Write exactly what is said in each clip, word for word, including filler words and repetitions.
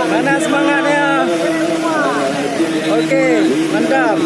Mana semangatnya? Oke, mantap.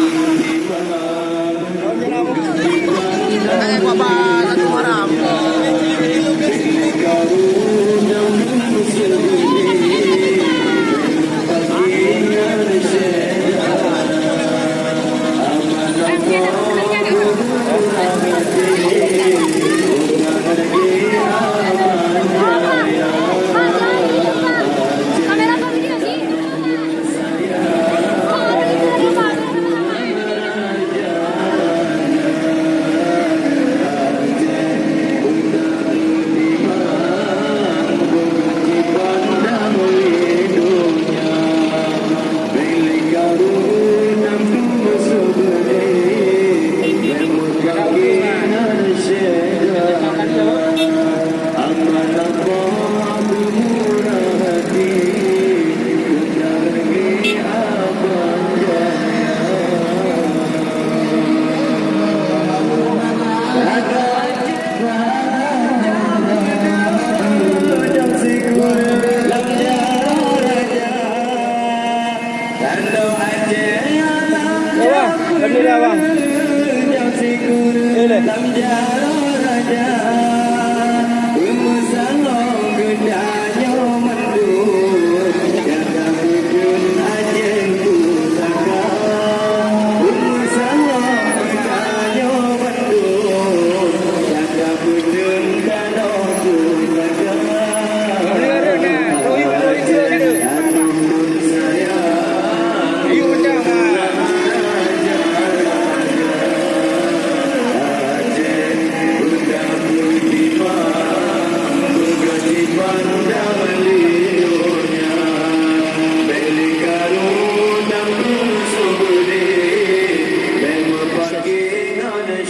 Ya, Bang. Alhamdulillah, Bang. Eh, leh.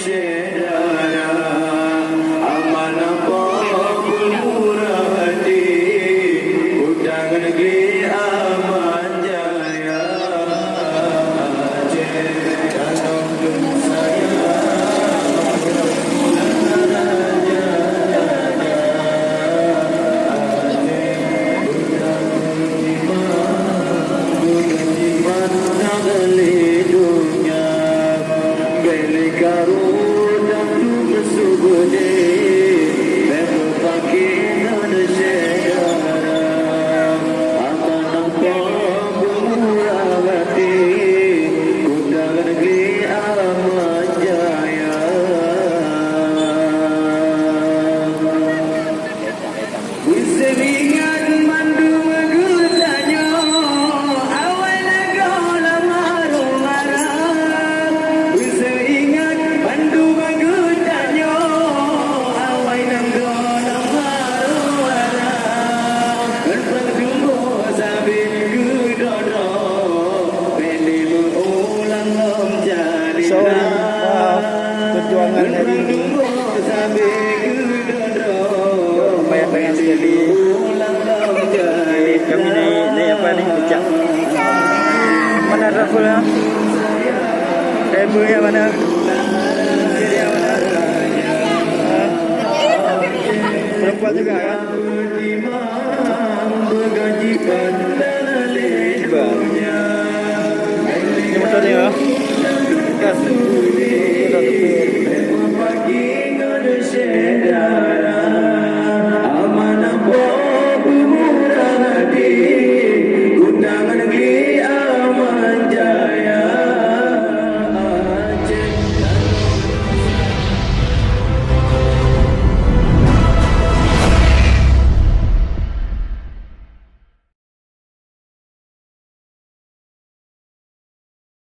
Syedara, amanah pok peumurah até, utang negeri aman jaya. Aceh, tanah sayang, Aceh, utang negeri aman jaya. Beuseuingat mandum geutanyoe, awai na gohlom harôh harap. Beuseuingat mandum geutanyoe, awai na gohlom harôh harap. Ngon peutuboh sabe keudroe-droe, bèk lé meuulang lom jadi. Sorry, maaf. Perjuangan dari Lumayan banyak sekali. Jadi, kami naik, naik apa ni? Becak. Mana travel, ha? Driver yang mana? Dia mana? Ha? Perempuan juga, kan?